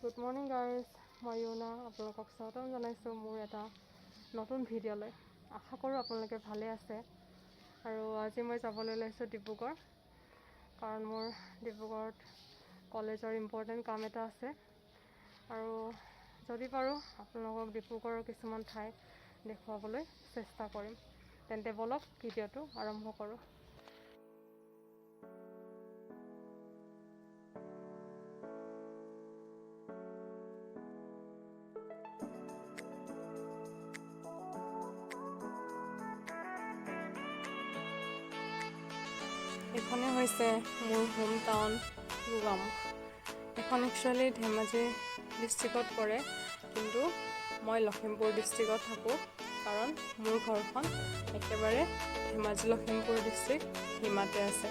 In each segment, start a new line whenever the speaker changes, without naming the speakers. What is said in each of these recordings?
Good morning guys, মই য়ুনা আপোনালোকক স্বাগতম জনাইছোঁ মোৰ এটা নতুন ভিডিঅ'লৈ। আশা কৰোঁ আপোনালোকে ভালে আছে। আৰু আজি মই যাবলৈ লৈছোঁ ডিব্ৰুগড়, কাৰণ মোৰ ডিব্ৰুগড়ত কলেজৰ ইম্পৰ্টেণ্ট কাম এটা আছে। আৰু যদি পাৰোঁ আপোনালোকক ডিব্ৰুগড়ৰ কিছুমান ঠাই দেখুৱাবলৈ চেষ্টা কৰিম। তেন্তে ব'লক ভিডিঅ'টো আৰম্ভ কৰোঁ। এইখনে হৈছে মোৰ হোম টাউন গোগামুখ। এইখন একচুৱেলি ধেমাজি ডিষ্ট্ৰিক্টত পৰে, কিন্তু মই লখিমপুৰ ডিষ্ট্ৰিক্টত থাকোঁ, কাৰণ মোৰ ঘৰখন একেবাৰে ধেমাজি লখিমপুৰ ডিষ্ট্ৰিক্ট সীমাতে আছে।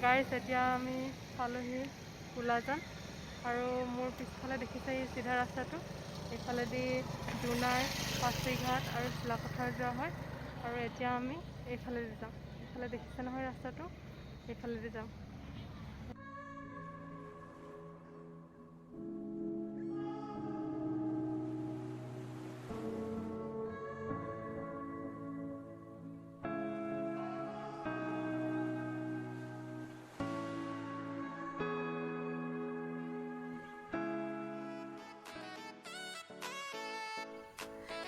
গাইজ, এতিয়া আমি পালোহি কুলাজান। আৰু মোৰ পিছফালে দেখিছে এই চিধা ৰাস্তাটো, এইফালেদি জোনাই, পাছিঘাট আৰু চিলাপথাৰ যোৱা হয়। আৰু এতিয়া আমি এইফালেদি যাম। এইফালে দেখিছে নহয় ৰাস্তাটো, এইফালেদি যাম।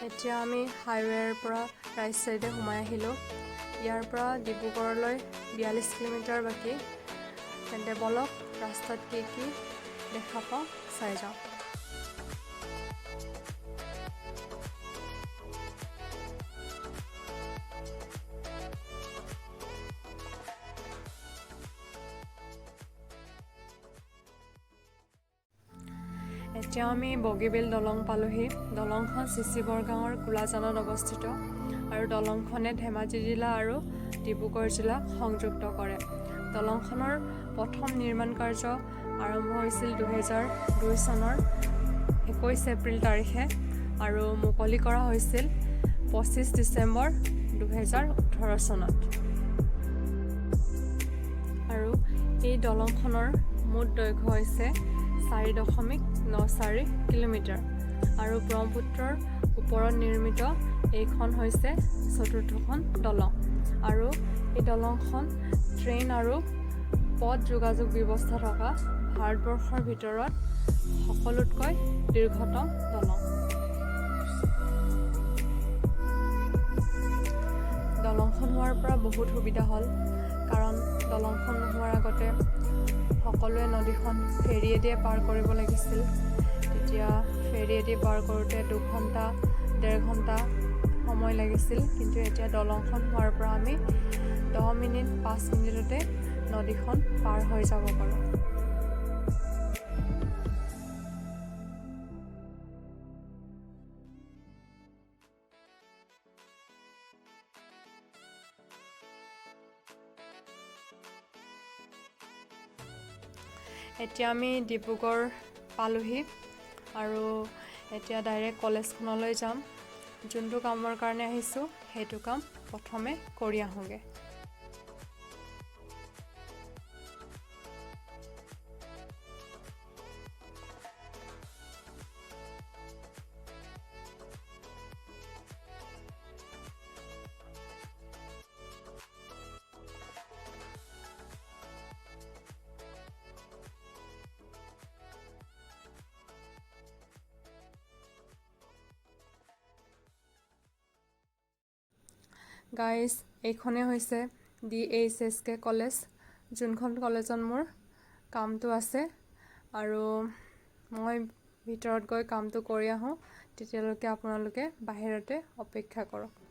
এতিয়া আমি হাইৱেৰ পৰা ৰাইট চাইডে সোমাই আহিলোঁ। ইয়াৰ পৰা ডিব্ৰুগড়লৈ 42 কিলোমিটাৰ বাকী। তেন্তে ব'লক ৰাস্তাত কি কি দেখা পাওঁ চাই যাওঁ। এতিয়া আমি বগীবিল দলং পালোহি। দলংখন চিচিবৰগাঁৱৰ কুলাজানত অৱস্থিত আৰু দলংখনে ধেমাজি জিলা আৰু ডিব্ৰুগড় জিলাক সংযুক্ত কৰে। দলংখনৰ প্ৰথম নিৰ্মাণ কাৰ্য আৰম্ভ হৈছিল 2002 চনৰ 21 এপ্ৰিল তাৰিখে আৰু মুকলি কৰা হৈছিল 25 ডিচেম্বৰ 2018 চনত। আৰু এই দলংখনৰ মুঠ দৈৰ্ঘ্য হৈছে 4.94 কিলোমিটাৰ আৰু ব্ৰহ্মপুত্ৰৰ ওপৰত নিৰ্মিত এইখন হৈছে চতুৰ্থখন দলং। আৰু এই দলংখন ট্ৰেইন আৰু পথ যোগাযোগ ব্যৱস্থা থকা ভাৰতবৰ্ষৰ ভিতৰত সকলোতকৈ দীৰ্ঘতম দলং। দলংখন হোৱাৰ পৰা বহুত সুবিধা হ'ল, কাৰণ দলংখন নোহোৱাৰ আগতে সকলোৱে নদীখন ফেৰীয়েদিয়ে পাৰ কৰিব লাগিছিল। তেতিয়া ফেৰীয়েদি পাৰ কৰোঁতে 2 ঘণ্টা 1.5 ঘণ্টা সময় লাগিছিল, কিন্তু এতিয়া দলংখন হোৱাৰ পৰা আমি 10 মিনিট 5 মিনিটতে নদীখন পাৰ হৈ যাব পাৰোঁ। এতিয়া আমি ডিব্ৰুগড় পালোহি আৰু এতিয়া ডাইৰেক্ট কলেজখনলৈ যাম। যোনটো কামৰ কাৰণে আহিছোঁ, সেইটো কাম প্ৰথমে কৰি আহোঁগৈ। গাইজ, এইখনেই হৈছে DHSK college, যোনখন কলেজত মোৰ কামটো আছে। আৰু মই ভিতৰত গৈ কামটো কৰি আহোঁ, তেতিয়ালৈকে আপোনালোকে বাহিৰতে অপেক্ষা কৰক।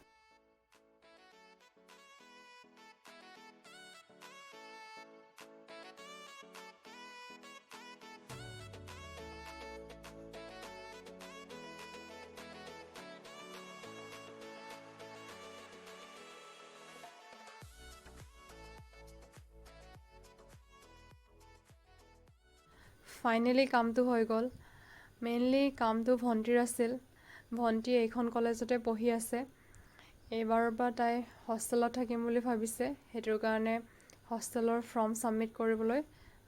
ফাইনেলি কামটো হৈ গ'ল। মেইনলি কামটো ভণ্টিৰ আছিল। ভণ্টি এইখন কলেজতে পঢ়ি আছে। এইবাৰৰ পৰা তাই হোষ্টেলত থাকিম বুলি ভাবিছে, সেইটোৰ কাৰণে হোষ্টেলৰ ফৰ্ম ছাবমিট কৰিবলৈ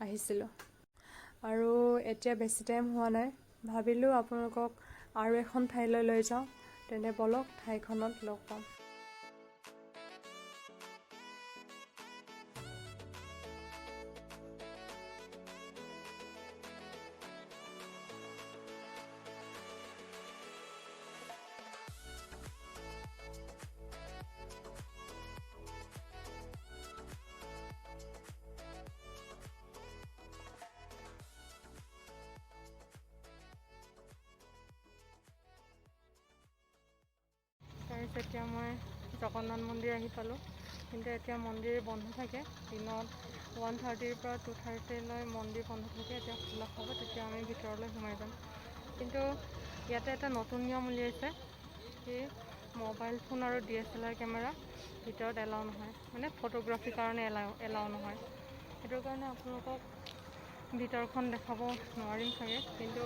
আহিছিলোঁ। আৰু এতিয়া বেছি টাইম হোৱা নাই, ভাবিলোঁ আপোনালোকক আৰু এখন ঠাইলৈ লৈ যাওঁ। তেন্তে ব'লক, ঠাইখনত লগ পাম। এতিয়া মই জগন্নাথ মন্দিৰ আহি পালোঁ, কিন্তু এতিয়া মন্দিৰ বন্ধ থাকে। দিনত 1:30ৰ পৰা 2:30লৈ মন্দিৰ বন্ধ থাকে। এতিয়া খোলা হ'ব, তেতিয়া আমি ভিতৰলৈ সোমাই যাম। কিন্তু ইয়াতে এটা নতুন নিয়ম উলিয়াইছে কি মোবাইল ফোন আৰু DSLR camera ভিতৰত এলাউ নহয়, মানে ফটোগ্ৰাফীৰ কাৰণে এলাউ নহয়। সেইটোৰ কাৰণে আপোনালোকক ভিতৰখন দেখাব নোৱাৰিম চাগে, কিন্তু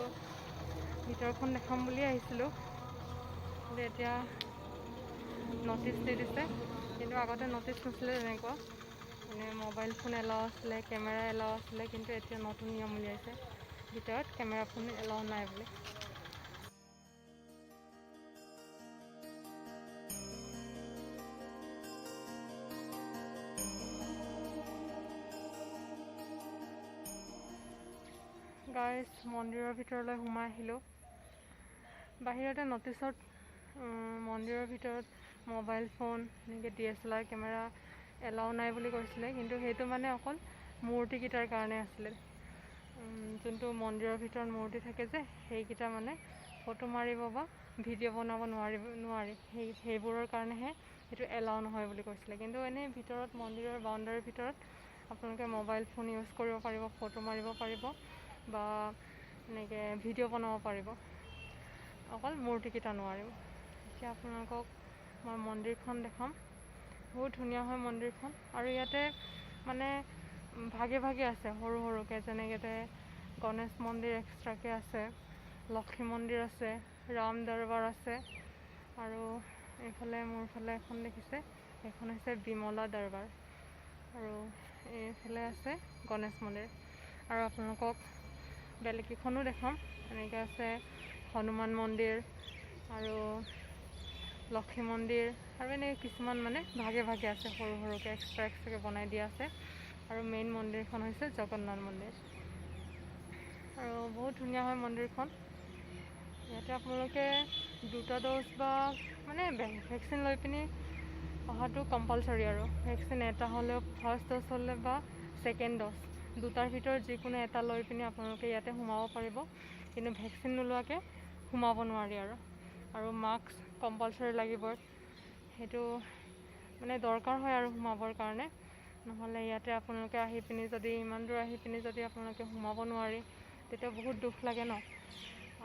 ভিতৰখন দেখাম বুলিয়ে আহিছিলোঁ। কিন্তু এতিয়া ন'টিচ দি দিছে, কিন্তু আগতে ন'টিচ নাছিলে তেনেকুৱা, মানে মোবাইল ফোন এলাউ আছিলে, কেমেৰা এলাউ আছিলে, কিন্তু এতিয়া নতুন নিয়ম উলিয়াইছে, ভিতৰত কেমেৰা ফোন এলাউ নাই বুলি। গাইজ, মন্দিৰৰ ভিতৰলৈ সোমাই আহিলোঁ। বাহিৰতে ন'টিচত মন্দিৰৰ ভিতৰত মোবাইল ফোন, এনেকৈ DSLR camera allow নাই বুলি কৈছিলে, কিন্তু সেইটো মানে অকল মূৰ্তিকেইটাৰ কাৰণে আছিলে। যোনটো মন্দিৰৰ ভিতৰত মূৰ্তি থাকে যে, সেইকেইটা মানে ফটো মাৰিব বা ভিডিঅ' বনাব নোৱাৰি, সেইবোৰৰ কাৰণেহে সেইটো এলাউ নহয় বুলি কৈছিলে। কিন্তু এনেই ভিতৰত মন্দিৰৰ বাউণ্ডাৰীৰ ভিতৰত আপোনালোকে মোবাইল ফোন ইউজ কৰিব পাৰিব, ফটো মাৰিব পাৰিব বা এনেকৈ ভিডিঅ' বনাব পাৰিব, অকল মূৰ্তিকেইটা নোৱাৰিব। এতিয়া আপোনালোকক মই মন্দিৰখন দেখাম। বহুত ধুনীয়া হয় মন্দিৰখন। আৰু ইয়াতে মানে ভাগে ভাগে আছে সৰু সৰুকৈ, যেনেকৈ গণেশ মন্দিৰ এক্সট্ৰাকৈ আছে, লক্ষী মন্দিৰ আছে, ৰাম দৰবাৰ আছে, আৰু এইফালে মোৰ ফালে এখন দেখিছে, এইখন হৈছে বিমলা দৰবাৰ, আৰু এইফালে আছে গণেশ মন্দিৰ। আৰু আপোনালোকক বেলেগ কেইখনো দেখাম। এনেকৈ আছে হনুমান মন্দিৰ আৰু লক্ষী মন্দিৰ, আৰু এনেকৈ কিছুমান মানে ভাগে ভাগে আছে, সৰু সৰুকৈ এক্সট্ৰা এক্সট্ৰাকৈ বনাই দিয়া আছে। আৰু মেইন মন্দিৰখন হৈছে জগন্নাথ মন্দিৰ, আৰু বহুত ধুনীয়া হয় মন্দিৰখন। ইয়াতে আপোনালোকে দুটা ড'জ বা মানে ভেকচিন লৈ পিনি অহাটো কম্পালচৰি, আৰু ভেকচিন এটা হ'লেও ফাৰ্ষ্ট ড'জ হ'লে বা ছেকেণ্ড ড'জ, দুটাৰ ভিতৰত যিকোনো এটা লৈ পিনি আপোনালোকে ইয়াতে সোমাব পাৰিব, কিন্তু ভেকচিন নোলোৱাকৈ সোমাব নোৱাৰি। আৰু মাস্ক কম্পালচৰি লাগিব, সেইটো মানে দৰকাৰ হয় আৰু সোমাবৰ কাৰণে। নহ'লে ইয়াতে আপোনালোকে আহি পিনি যদি ইমান দূৰ আহি পিনি যদি আপোনালোকে সোমাব নোৱাৰি, তেতিয়া বহুত দুখ লাগে ন।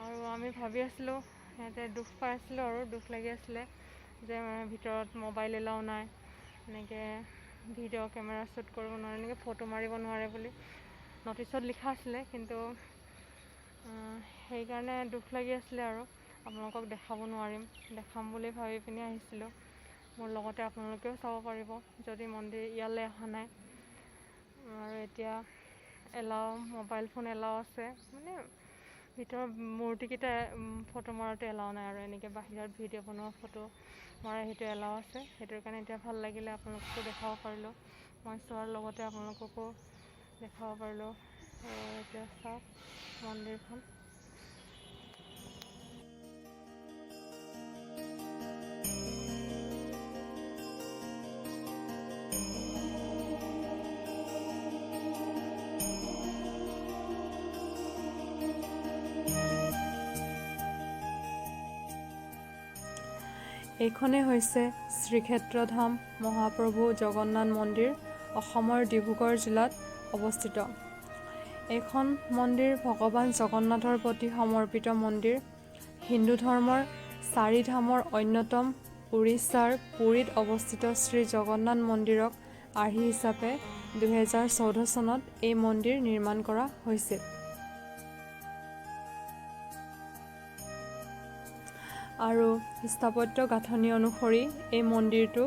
আৰু আমি ভাবি আছিলোঁ, ইয়াতে দুখ পাই আছিলোঁ আৰু দুখ লাগি আছিলে যে ভিতৰত মোবাইল এলাউ নাই, এনেকৈ ভিডিঅ' কেমেৰা শ্বুট কৰিব নোৱাৰে, এনেকৈ ফটো মাৰিব নোৱাৰে বুলি ন'টিচত লিখা আছিলে, কিন্তু সেইকাৰণে দুখ লাগি আছিলে আৰু আপোনালোকক দেখাব নোৱাৰিম। দেখাম বুলি ভাবি পিনি আহিছিলোঁ। মোৰ লগতে আপোনালোকেও চাব পাৰিব যদি মন্দিৰ ইয়ালৈ অহা নাই। আৰু এতিয়া এলাও, মোবাইল ফোন এলাও আছে, মানে ভিতৰত মূৰ্তিকেইটা ফটো মৰাটো এলাও নাই, আৰু এনেকৈ বাহিৰত ভিডিঅ' বনোৱা ফটো মৰা সেইটো এলাও আছে। সেইটোৰ কাৰণে এতিয়া ভাল লাগিলে, আপোনালোককো দেখাব পাৰিলোঁ, মই চোৱাৰ লগতে আপোনালোককো দেখাব পাৰিলোঁ। এতিয়া চাওক মন্দিৰখন। এইখনেই হৈছে শ্ৰীক্ষেত্ৰধাম মহাপ্ৰভু জগন্নাথ মন্দিৰ, অসমৰ ডিব্ৰুগড় জিলাত অৱস্থিত। এইখন মন্দিৰ ভগৱান জগন্নাথৰ প্ৰতি সমৰ্পিত মন্দিৰ। হিন্দু ধৰ্মৰ চাৰি ধামৰ অন্যতম উৰিষ্যাৰ পুৰীত অৱস্থিত শ্ৰী জগন্নাথ মন্দিৰক আৰ্হি হিচাপে 2014 চনত এই মন্দিৰ নিৰ্মাণ কৰা হৈছিল। আৰু স্থাপত্য গাঁথনি অনুসৰি এই মন্দিৰটো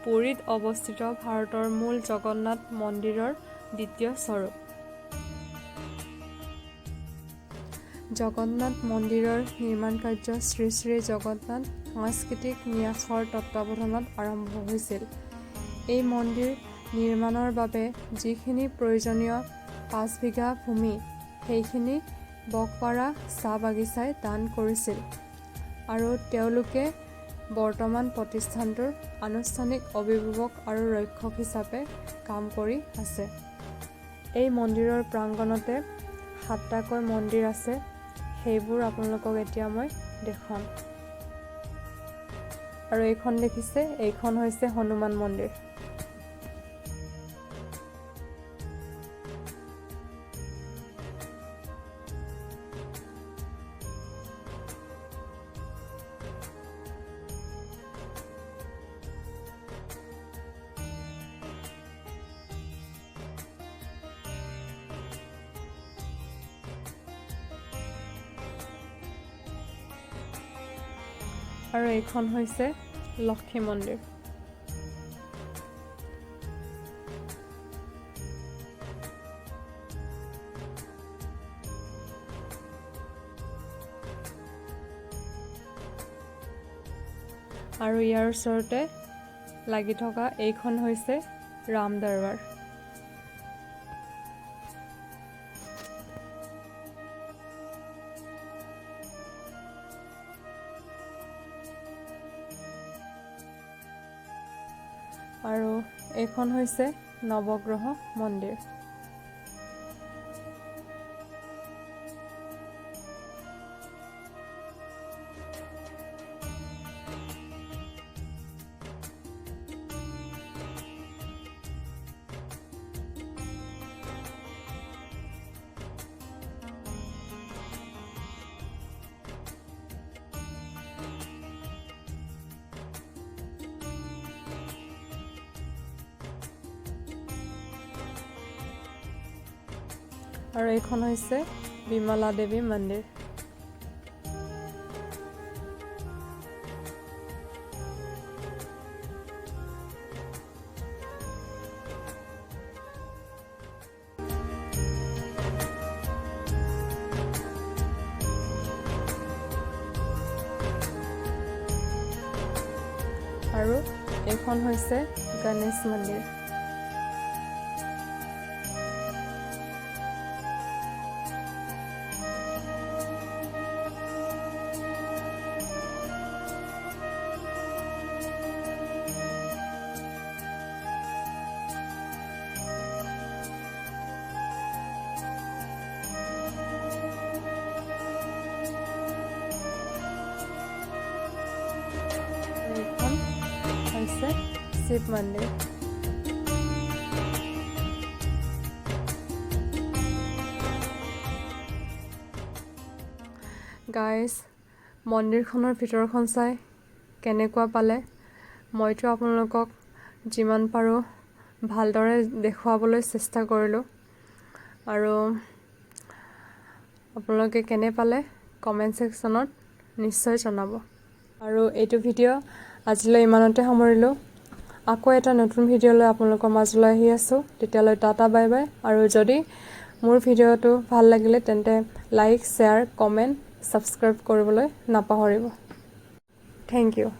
পুৰীত অৱস্থিত ভাৰতৰ মূল জগন্নাথ মন্দিৰৰ দ্বিতীয় স্বৰূপ। জগন্নাথ মন্দিৰৰ নিৰ্মাণ কাৰ্য শ্ৰী শ্ৰী জগন্নাথ সাংস্কৃতিক ন্যাসৰ তত্বাৱধানত আৰম্ভ হৈছিল। এই মন্দিৰ নিৰ্মাণৰ বাবে যিখিনি প্ৰয়োজনীয় 5 বিঘা ভূমি, সেইখিনি বকপাৰা চাহ বাগিচাই দান কৰিছিল আৰু তেওঁলোকে বৰ্তমান প্ৰতিষ্ঠানটোৰ আনুষ্ঠানিক অভিভাৱক আৰু ৰক্ষক হিচাপে কাম কৰি আছে। এই মন্দিৰৰ প্ৰাংগণতে সাতটাকৈ মন্দিৰ আছে। সেইবোৰ আপোনালোকক এতিয়া মই দেখুৱাম। আৰু এইখন দেখিছে, এইখন হৈছে হনুমান মন্দিৰ। আৰু এইখন হৈছে লক্ষী মন্দিৰ। আৰু ইয়াৰ ওচৰতে লাগি থকা এইখন হৈছে ৰাম দৰবাৰ। আৰু এইখন হৈছে নৱগ্ৰহ মন্দিৰ। আৰু এইখন হৈছে বিমলা দেৱী মন্দিৰ। আৰু এইখন হৈছে গণেশ মন্দিৰ। এইখন হৈছে শিৱ মন্দিৰ। গাইজ, মন্দিৰখনৰ ভিতৰখন চাই কেনেকুৱা পালে? মইতো আপোনালোকক যিমান পাৰোঁ ভালদৰে দেখুৱাবলৈ চেষ্টা কৰিলোঁ। আৰু আপোনালোকে কেনে পালে কমেণ্ট ছেকশ্যনত নিশ্চয় জনাব। আৰু এইটো ভিডিঅ' আজিলৈ ইমানতে সামৰিলোঁ। আকৌ এটা নতুন ভিডিঅ' লৈ আপোনালোকৰ মাজলৈ আহি আছোঁ। তেতিয়ালৈ টাটা, বাই বাই। আৰু যদি মোৰ ভিডিঅ'টো ভাল লাগিলে, তেন্তে লাইক, শ্বেয়াৰ, কমেণ্ট, ছাবস্ক্ৰাইব কৰিবলৈ নাপাহৰিব। Thank U.